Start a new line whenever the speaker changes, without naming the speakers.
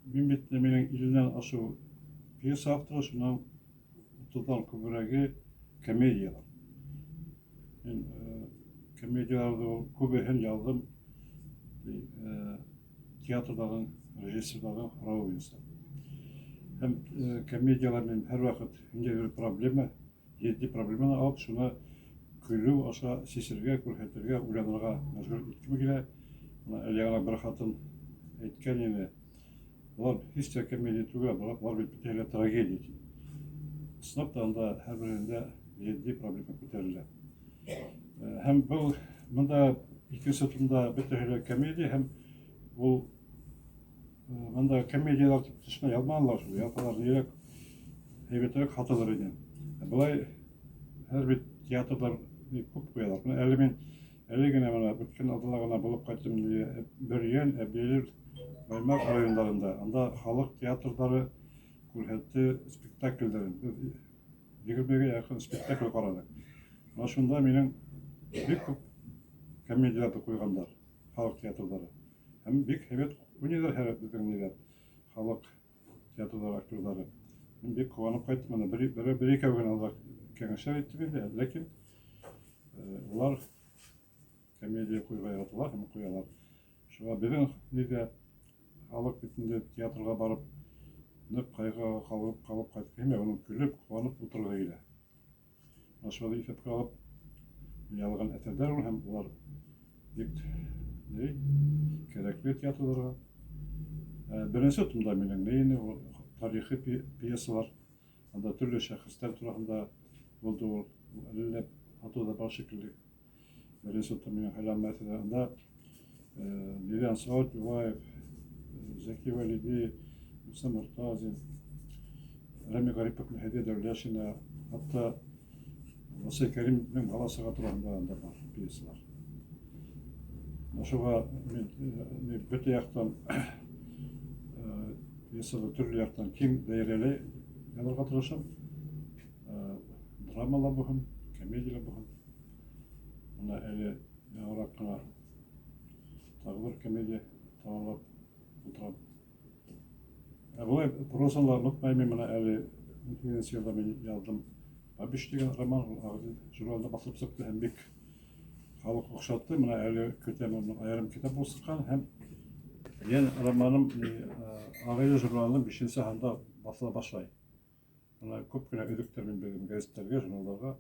Мин бит минең 50-нән ашыу пьеса авторы, шунан 30-дан күберәге комедиялар. Мин комедияларҙы ул күбеһен яҙҙым театрҙарҙың режиссерҙарҙың һорауы буйынса. Һәм комедиялар мин һәр ваҡыт ниндәйҙер проблема, етди проблеманы алып, шуны көлөү аша сисергә, күрһәтергә, уйланырға мәжбүр иткем килә. Бына әле яңы бер хатын әйткән ине: "Былар һис тә комедия түгел, былар бит бөтәһе лә трагедия", тип. Ысынлап та, анда һәр береһендә етди проблема күтәрелә. Һәм был бында икенсе томда бөтәһе лә комедия, һәм ул бында комедиялар тип тышына яҙманылар шул, яҙһалар нирәк һәйбәтерәк һатылыр ине. Былай хәҙер бит театрҙар күп ҡуялар. Бына әле мин әле генә бына бөткән аҙнала ғына булып ҡайттым Бөрйән, Әблилев, Баймаҡ райондарында. Анда халыҡ театрҙары күрһәтте спектаклдәрен. Беҙ 20-гә яҡын спектакль ҡараныҡ. Бына шунда минең бик күп комедияларҙы ҡуйғандар халыҡ театрҙары. Һәм бик һәйбәт уйнайҙар һәр беҙҙең ниҙәр, халыҡ театрҙары актерҙары. Мин бик ҡыуанып ҡайттым. Бына бер икәү генә аҙыраҡ кәңәштәр әйттем инде, ләкин улар комедия ҡуйырға яраталар һәм ҡуялар. Шуға беҙҙең ниҙә халыҡ бит инде театрға барып ныҡ ҡайғыға ҡалып ҡайтып килмәй, уның көлөп, ҡыуанып ултырғы килә. Бына шуларҙы иҫәпкә алып яҙылған әҫәрҙәр ул, һәм улар бик ни кәрәкле театрҙарға. Беренсе томда минең ни ине, ул тарихи пьесалар, анда төрлө шәхестәр тураһында булды ул, әле лә һатыуҙа бар шикелле. Беренсе том минең һайланма әҫәре. Анда Нидән Салауат Юлаев, Зәки Вәлиди, Муса Мортазин, Рәми Ғарипов, Һәҙиә Дәүләшина, хатта Муса Кәримдең бала-саға тураһында анда бар пьесалар. Шуға мин бөтә яҡтан пьесаны төрлө яҡтан киң даирәлә яҙырға тырышам. Драма ла булһын, комедия лә булһын. Бына әле яңыраҡ ҡына тағы бер комедия тамамлап ултырам. Ә былай прозаны ла онотмайым мин, бына әле 18-нсе йылда мин яҙҙым «Бабич» тигән роман, ул «Ағиҙел» журналында баҫылып сыҡты һәм бик халыҡ оҡшатты. Бына әле көтәм, уның айырым китап булып сыҡҡан, һәм йәнә романым «Ағиҙел» журналының бишенсе һанында баҫыла башлай. Бына күп кенә өҙөктәр мин бирҙем гәзиттәргә, журналдарға.